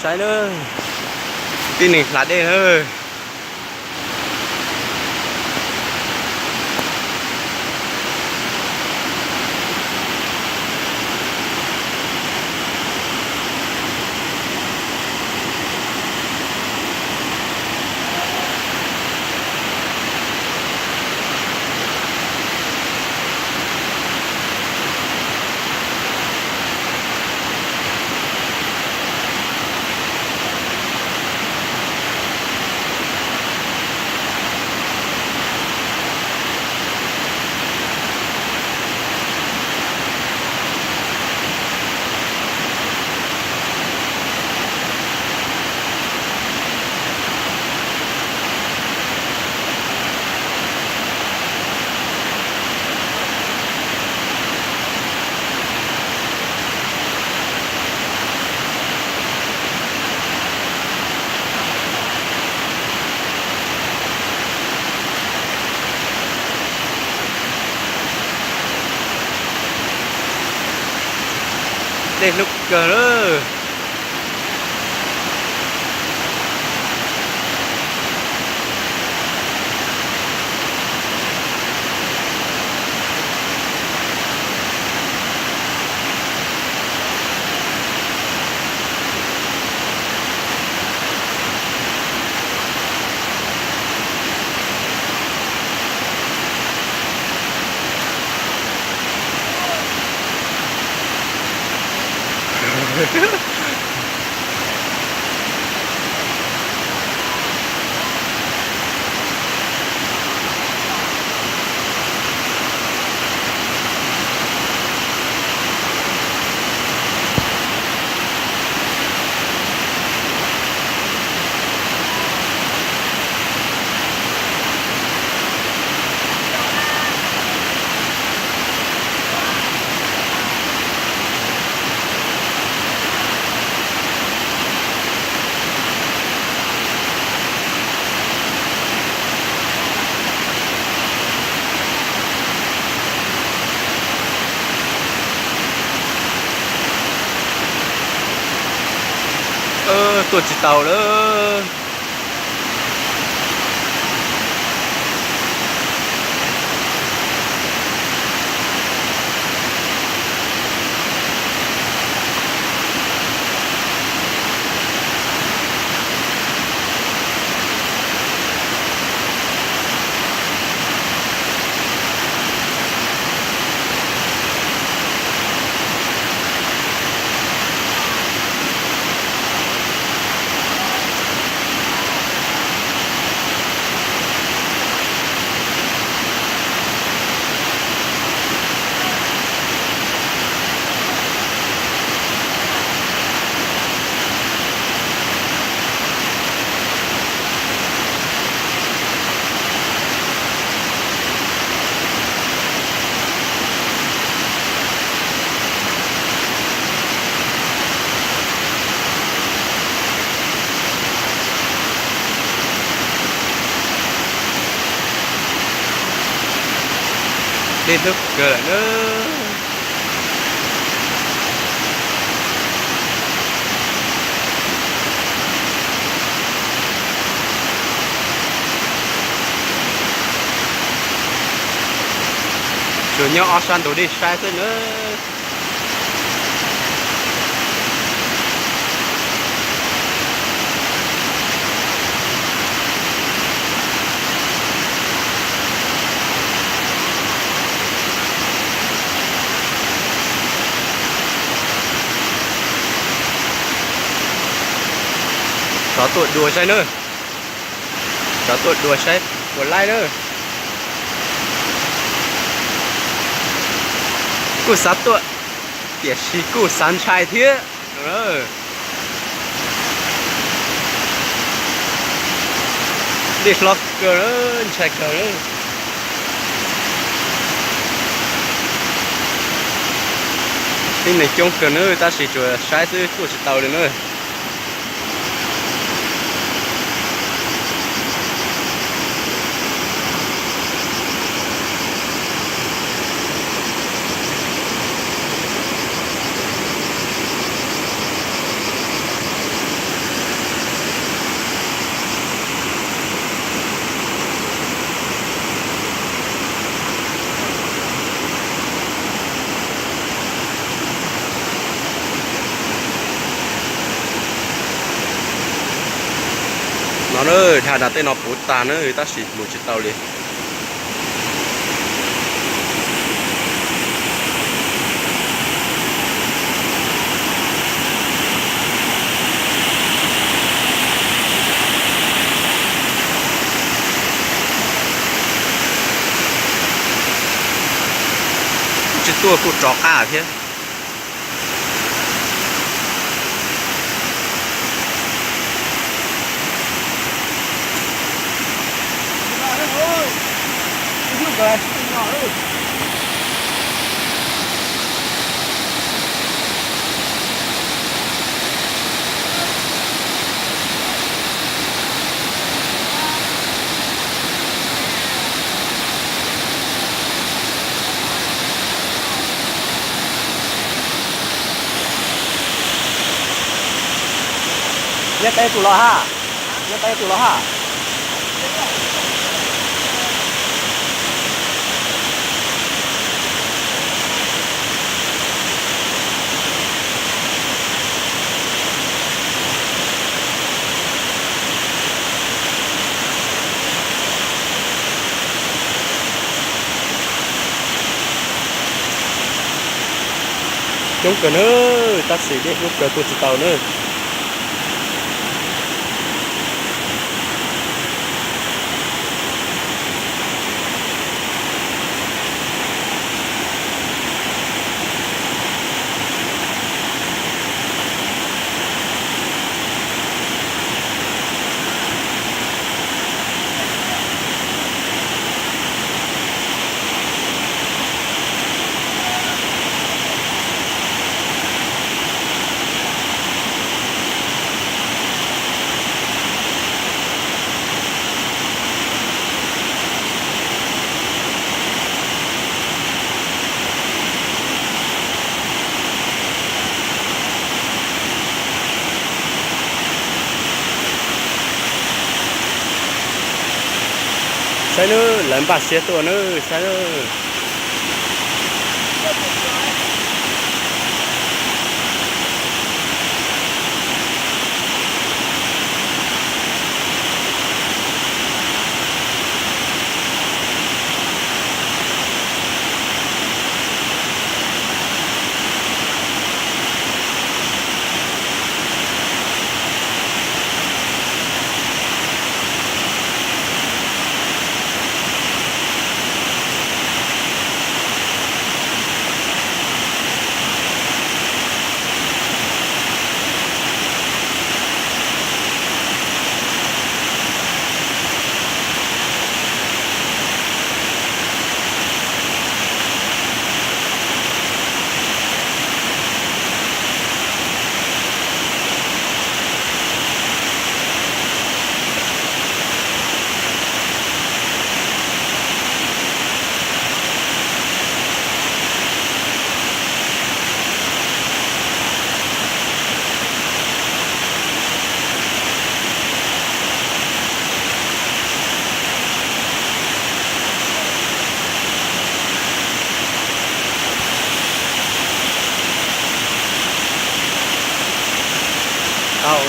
Saib na, tib neeg hla dej na. Dej hlub kawg lawm. Tuaj tsis tau lawm. Dej hlub kawg lawm na. Tsuas nyob ob sab ntug dej saib xwb na. Tsov tuaj dua saib na. Tsov tuaj dua saib puas laib na. Kuj xav tuaj, tiam sis kuj xav ntshai thiab. Dej hlob kawg, ntshai kawg. Tib neeg coob kawg na, tab sis tsuas saib xwb tuaj tsis tau li na. Na, dhau nram tej no puv tag na tab sis mus tsis tau li. Kuj tsis tuaj kuj rov qab thiab. Nyob qeb tus los ha, nyob qeb tus los ha. Coob kawg na, tab sis dej dub kawg tuaj tsis tau na. Saib nawb, lawv npaj siab tuaj nawb, saib nawb. Tau.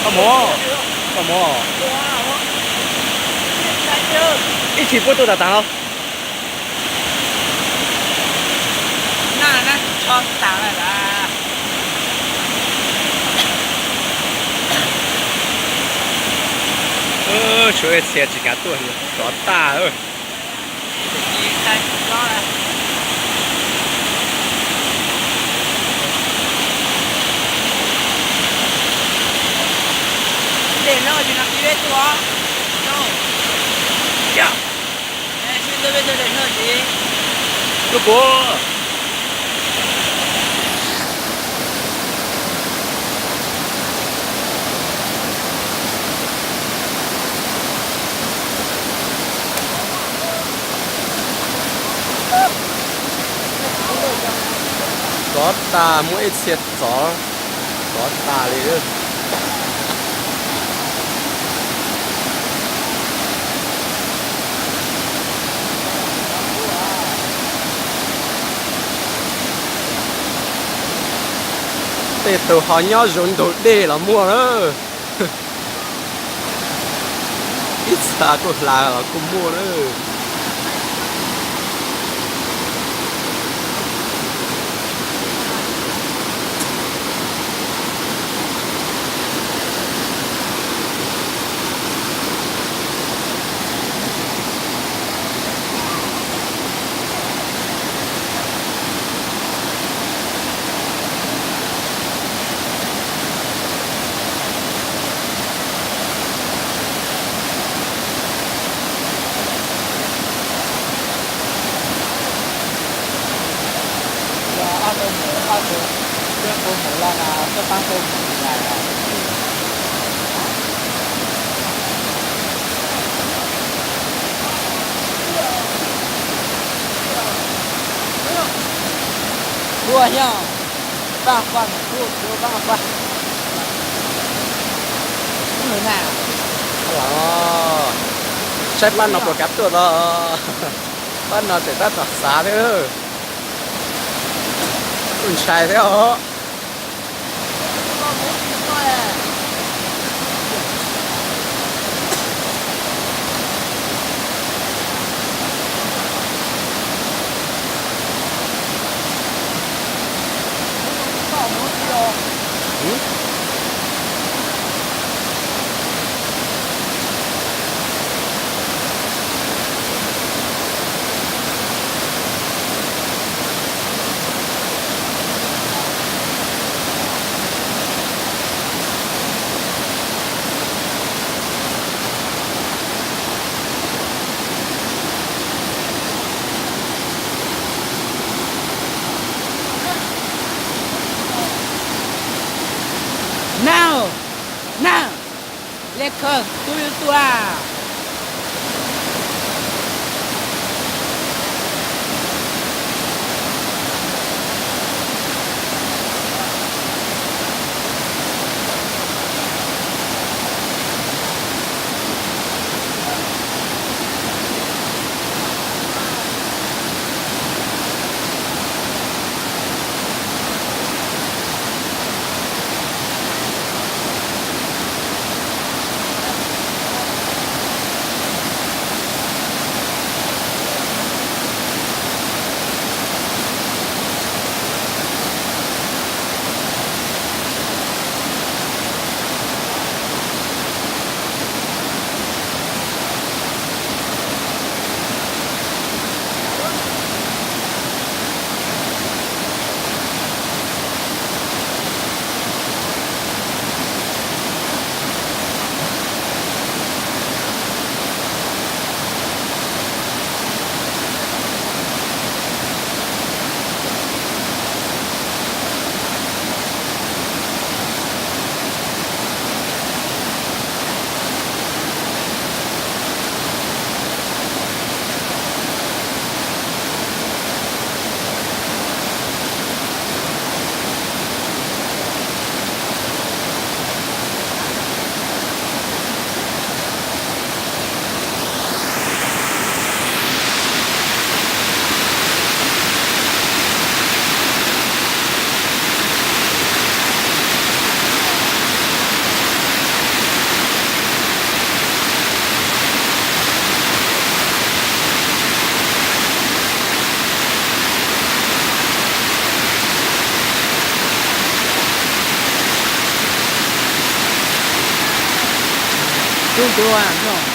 Koj mus, koj mus. Ib txhis puab tuaj tas tas los. Tshuav ib txhia tsis kav tuaj, tsov tag. Tuaj puab. Tsov tas, muaj ib txhia tsov, tsov tas li. Tej tug ho nyob zoo ntug dej los muaj na. Ib txha kuj hla los kuj muaj na. Ob tug mus, ob tug, wb puas mus los no koj paab puab mus lais. Tuaj yog, paab koj mus tuaj, paab koj. Saib pab no puas kav tuaj tod. Pab no tseem tab tom xav thiab. Kuj ntshai thiab os. Nag, nag, le khaws tub yuav tuaj. Tub tus no.